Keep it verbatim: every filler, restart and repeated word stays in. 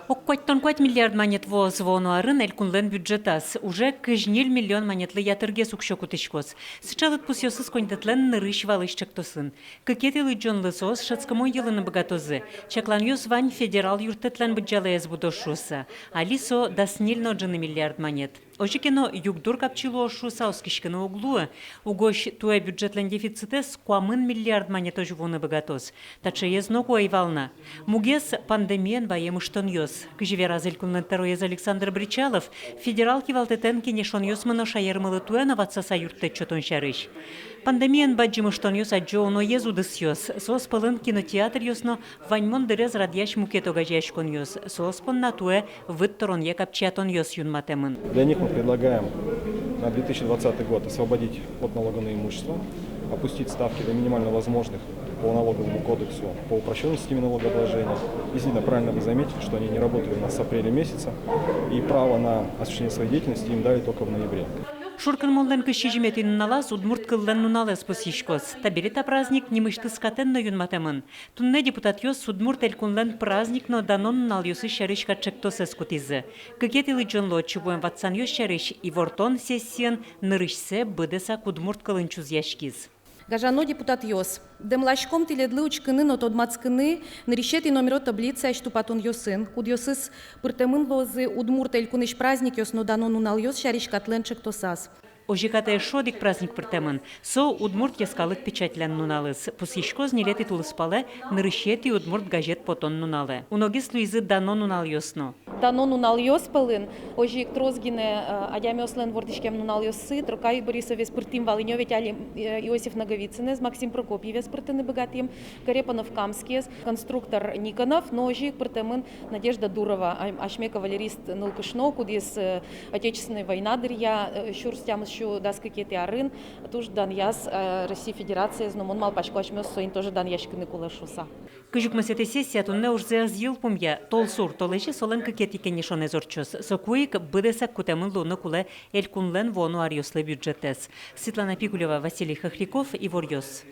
Ог куатьтон куать миллиард манет вуоз вуоно арын элькунлэн бюджетаз. Уже кызь ньыль миллион манетлы ятыргес уксё кутӥськоз. Сыӵе лыдпусъёсыз коньдэтлэн нырысь валысь ӵектосын. Кыкетӥ лыдӟонлы соос шӧдскымон йылыны быгатозы. Чакланъёс вань, федерал юрттэтлэн быдӟалаез будоз шуыса. Али со дас ньыль но ӝыны миллиард манет. Озьы ке но, югдур капчи луоз шуыса оскиськыны уг луы. Угось туэ бюджетлэн дефицитэз куамын миллиард манетозь вуыны быгатоз. Таӵеез ноку ӧй вал на. Мугез — пандемиен ваем ыштонъёс. Кызьы вераз элькунлэн тӧроез Александр Бречалов, федерал кивалтэтэн кенешонъёс мыно шаермылы туэ но ватсаса юрттэт сётон сярысь. Пандемиен бадӟым ыштонъёс адӟо уноез удысъёс. Соос пӧлын кинотеатръёс но ваньмон дырез радъясь мукет огазеяськонъёс. Соос понна туэ выт тыронъя капчиятонъёс юнматэмын. Для них мы предлагаем на две тысячи двадцатый год освободить от налога на имущество, опустить ставки до минимально возможных по налоговому кодексу, по упрощённой системе налогообложения. Действительно, правильно вы заметили, что они не работали у нас с апреля месяца, и право на осуществление своей деятельности им дали только в ноябре. Шуркынмонлэн кызь сизьыметӥ нуналаз удмурт кыллэн нуналэз пусйиськоз. Табере та праздник нимысьтыз катэн но юнматэмын. Туннэ депутатъёс Удмурт Элькунлэн праздник но данон нуналъёсыз сярысь кат ӵектосэз кутӥзы. Кыкетӥ лыдӟонлы отчы вуэм ватсанъёс сярысь ивортон сессиын нырысьсэ быдэсак удмурт кылын чузъяськиз. Гажано депутатъёс, дэмласьком тӥледлы учкыны но тодматскыны нырысетӥ номеро таблицаысь тупатонъёсын, кудъёсыз пыртэмын луозы Удмурт Элькунысь праздникъёс но данон нуналъёс сярысь катлэн ӵектосаз. Озьы катэ эшшо одӥг праздник пыртэмын. Со удмурт йӧскалык печатьлэн нуналыз. Пусйиськоз ньылетӥ тулыспалэ, нырысетӥ удмурт газет потон нуналэ. Уногес луизы данон нуналъёс но. Данон нуналъёс пӧлын озьы ик трос гинэ, э, адямиослэн вордӥськем нуналъёссы. Трокай Борисовез пыртӥм вал ини, ведь али, э, Иосиф Наговицынэз, Максим Прокопьевез пыртыны быгатӥм, Корепанов-Камскиез, конструктор Никонов, но озьы ик пыртэмын Надежда Дурова, а-, асьме кавалерист нылкышно, кудӥз, э, Отечественной война дыръя, э, сюрс тямыс сю дас кыкетӥ арын туж данъяз, э, Россия Федерациез, но мон малпасько, асьмеос соин тоже данъяськыны кулэ шуыса. Кызь укмысэтӥ сессия туннэ ужзэ ӧз йылпумъя. Толсур толэзе солэн кыкетӥ кенешонэз ортчоз. Соку ик быдэсак кутэмын луыны кулэ элькунлэн вуоно аръёслы бюджетэз. Светлана Пикулева, Василий Хохряков, «Иворъёс».